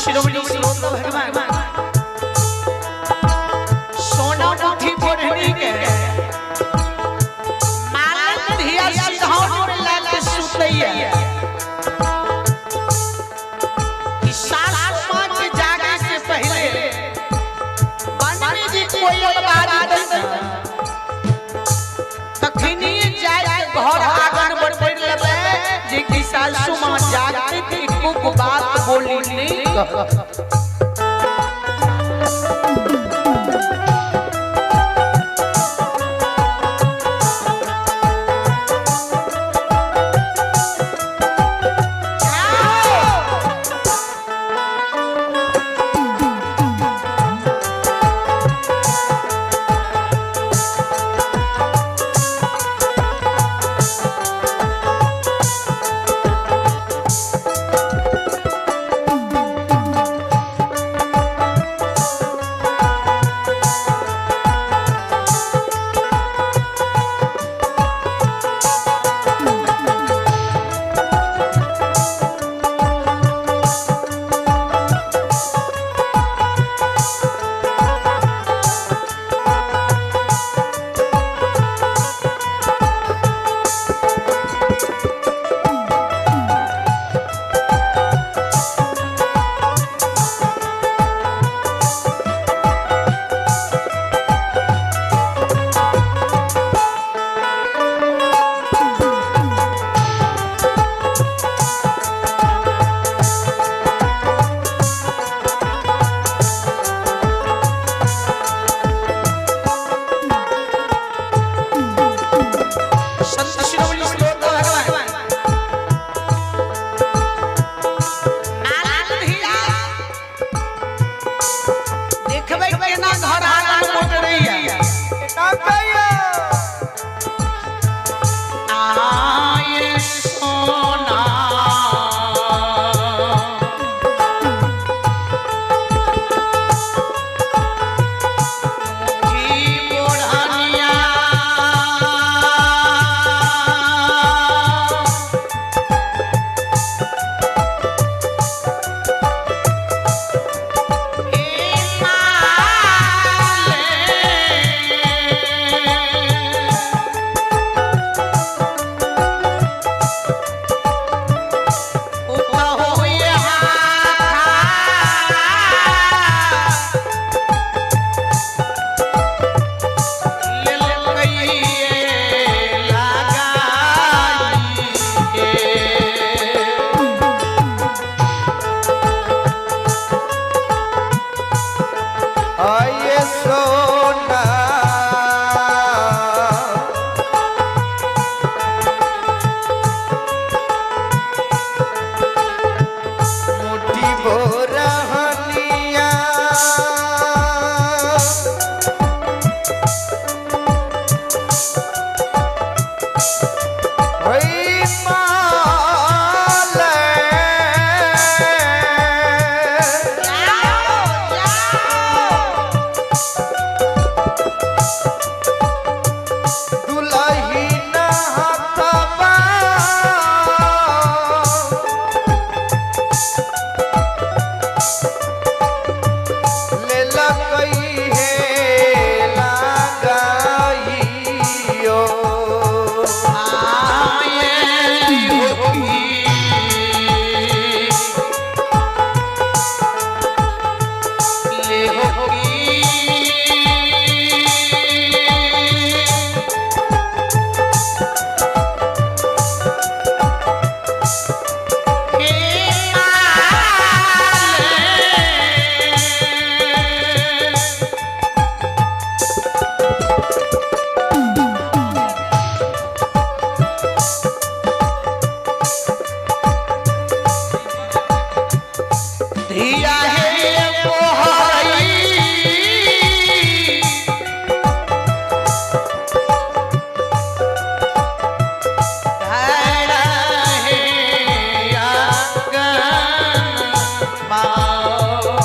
शिरोमणि श्रोता भगवान सोना मुठी बोढ़नी के मालन धिया सिधाउन में लाके सुतैया कि सासु माँ के जागे से पहले बन्नी जी कोयल बाज दै तखनी जाय के घर आंगन बटोर लेबै जे कि सासु माँ जागते त एको गो बात बोली नहीं कहत। संत शिरोमणि श्रोता भगवान नारायण धिया देखबै केना घर आंगन मोटरैया आए सोना मुठी बोढ़निया ए माले आये सोना मुठी बोरहनिया होई माले दुलही नहातबा लेलकई हे लगाइयो। धिया हे मोहई धरा हे आंगन माओ।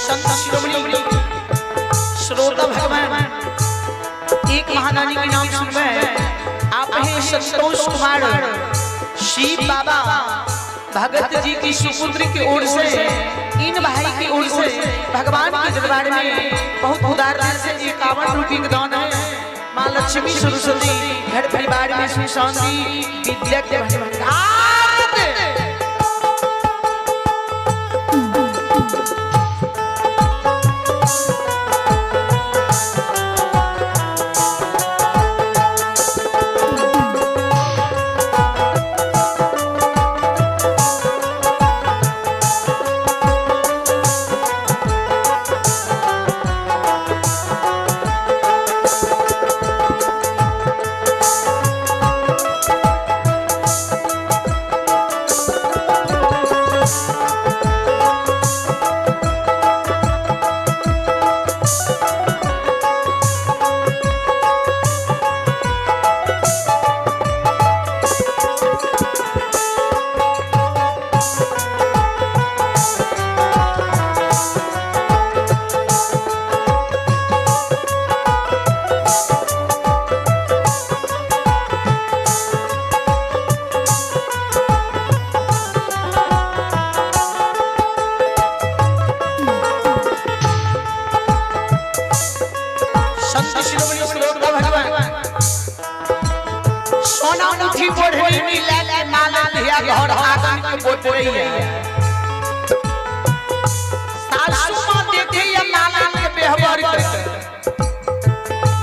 संत शिरोमणि श्रोता भगवान एक महादानी के नाम सुनबे आप हैं संतोष कुमार शिव बाबा भगत जी की सुपुत्र की ओर से, इन भाई की ओर से भगवान के दरबार में बहुत उदार दिल से 51 रुपये का दान है। माँ लक्ष्मी सरस्वती घर परिवार में सुख शांति विद्या के भंडार दे। संत शिरोमणि श्रोता भगवान सोना मुठी बोढ़नी मिला के माला धिया घर आंगन के बोट रही है। सासू मां देखे या माला के बेहबर करके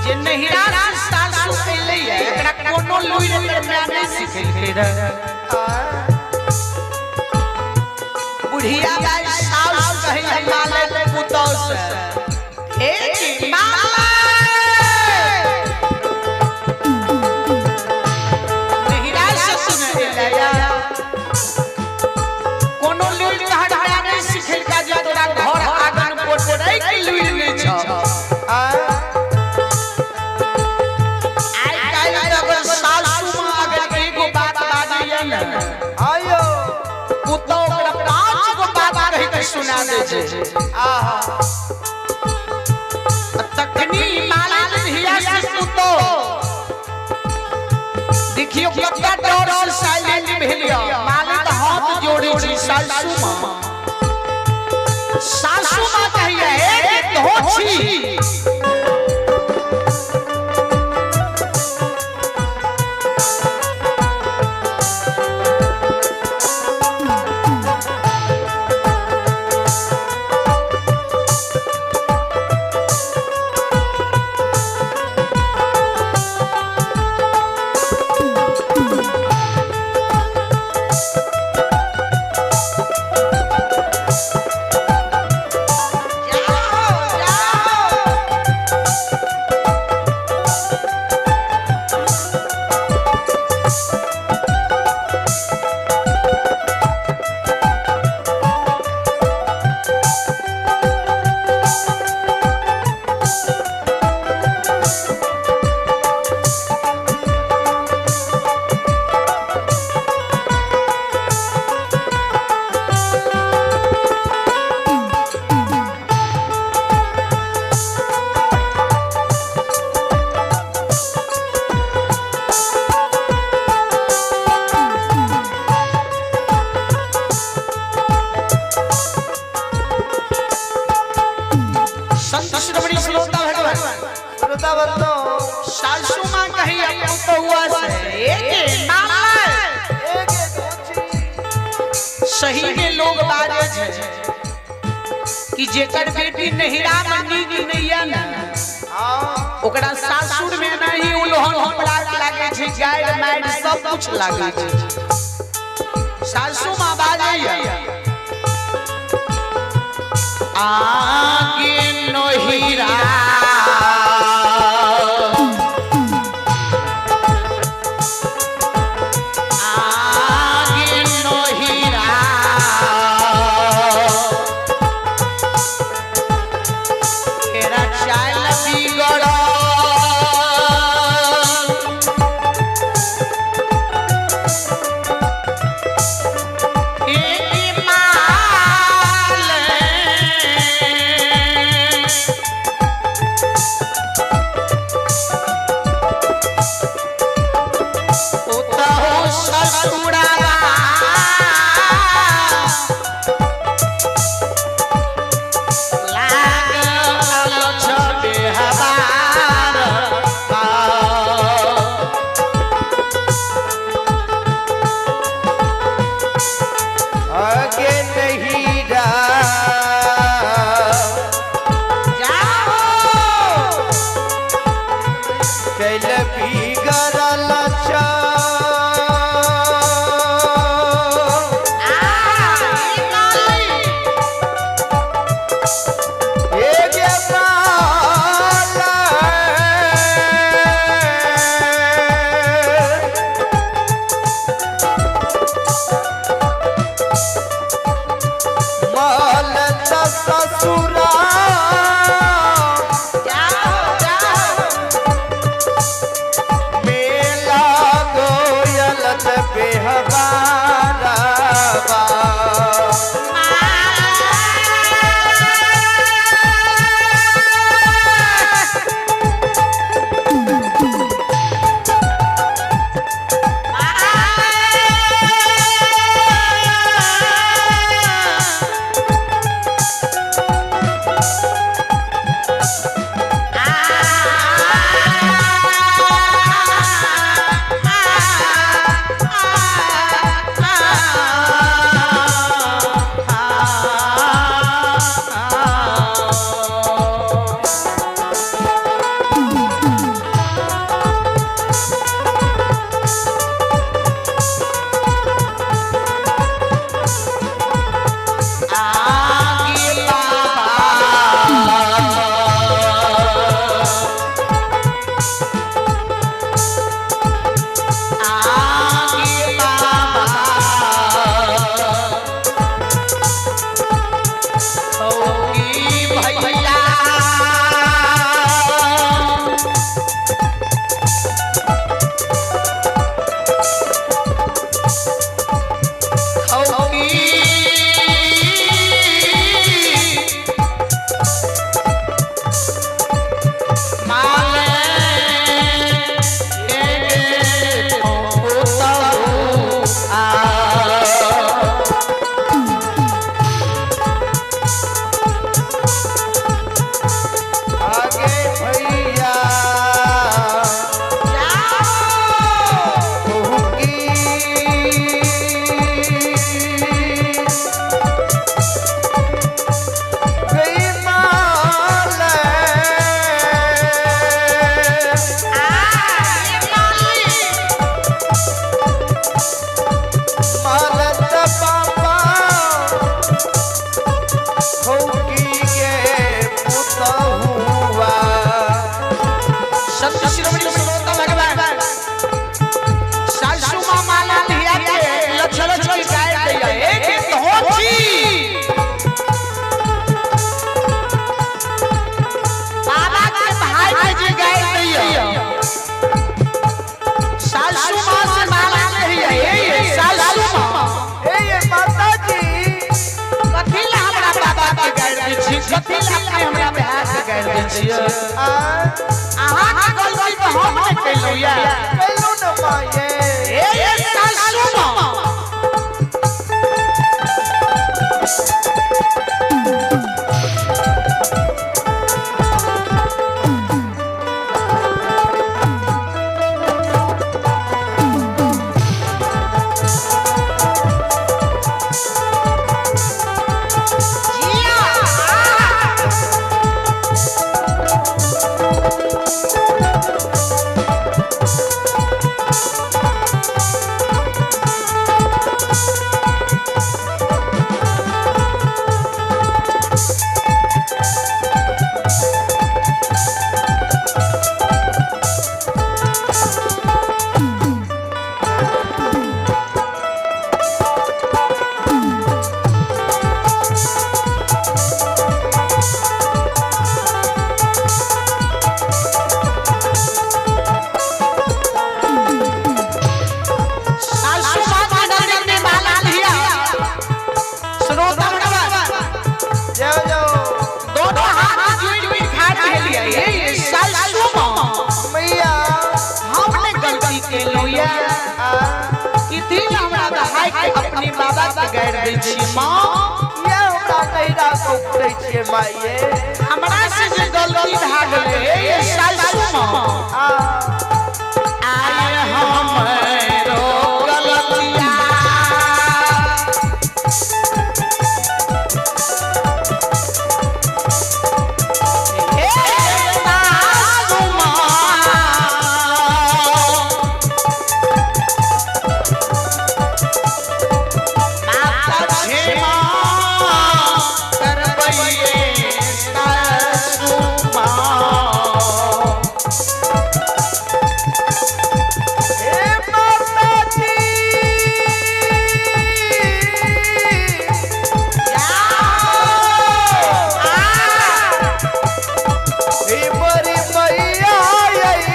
जे नहिरा से सासू कैले है, एकरा कोनो लुइर एकर मां नहीं सिखेलकै रे। बुढ़िया बाई सास कहे है माला के पुतौ से, ए जी माला नहिरा से सुने लया, कोनो लुइर तहर मां नहीं सिखेलका जे तोरा घर आंगन बोटरै के लुइर नहीं छ। आइ काल्हि तऽ अगर सासू माँ अगर एगो बात बाजैया ने, आयो पुतहु ओकरा 5 गो बात कहि के सुना दै छै। आहा आ तखनी मालिक धिया से पुतहु देखियो कत्ता डर से साइलेंट भेलिया। मालिक हाथ जोड़े छी सासू माँ, सासू माँ कहिया ए धो छी। जाओ जाओ। संत श्रवणी श्रोता भगवान श्रोता बंधु सासू माँ कही पुतहुआ से ए मामा एक एक ऊंची सही में लोग बाजे छे कि जेकर बेटी नहिरा में नीक नैया ना, हाँ ओकरा सासुर में नहीं उलहन उपराग लागे छे, गाइड माइड सब कुछ लागे छे। सासू माँ बाजे आगे नहिरा आगे नहिरा तेरा चाल बिगड़ल एक माल। ससुरावा लागल छबे हवार आगे नहीं जा जाओ चल बिगड़ल चा एक माला माल ससुरा जाओ जाओ मेला गोयल बेहबारा आगे भैया गई माल मालत पापा होगी के पुतहुआ संत शिरोमणि श्रोता भगवान सासू माँ माला लिया के लक्ष्मण की गाय दैया एक एक धोची बाबा के भाई के जी गाय दैया सासू माँ से माला लिया ए सासू माँ ए माता जी कथी ला हमरा बाबा के गाय दै छी कथी ला अपने हमरा भाई के गाय दै छी आ अहाँ के गलती तो हम ने केलौ या कैलो न माये ए सासू माँ जिया अपने बाबा के गारि दै छियै माँ। ये हमरा नैहरा के उपटै छियै माइये। हमरा से जे गलती भए गेलै ये सासू माँ, आ आय हमरो गलतिया। हे सासू माँ, माता क्षमा करबैये सासू माँ। हे माताजी, हे मोरी मैया आई।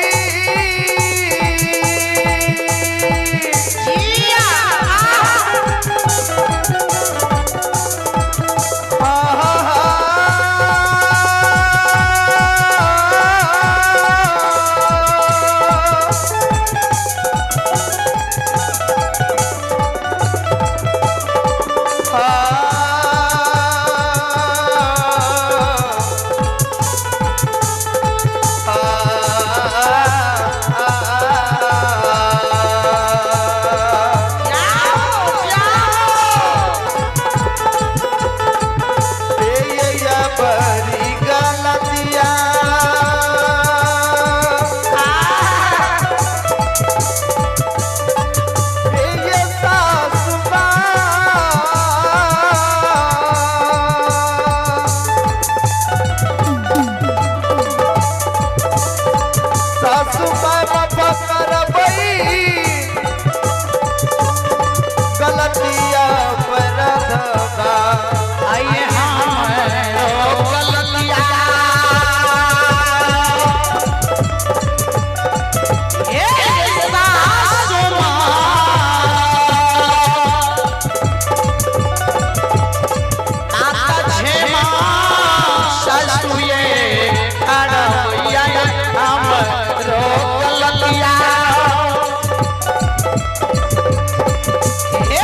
सासु बाबा करबई गलतिया पर धबा। आइए हमरो गलतिया। हे सासू माँ, माता क्षमा सासुए करबैया हमरो गलतिया। हे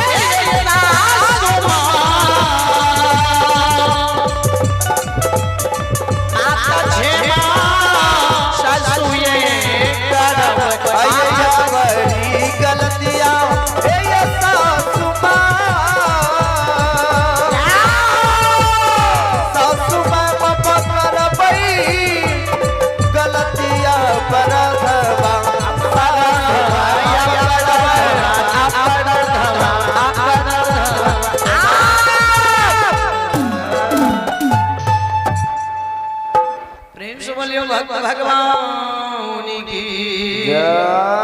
सासू माँ, माता क्षमा सासुए करबैया। आइया बड़ी गलतिया हे ये सासु माँ, सासु माँ बाबा करबई गलतिया पर धबा। प्रेम से बोलियो भक्त भगवान की। जय।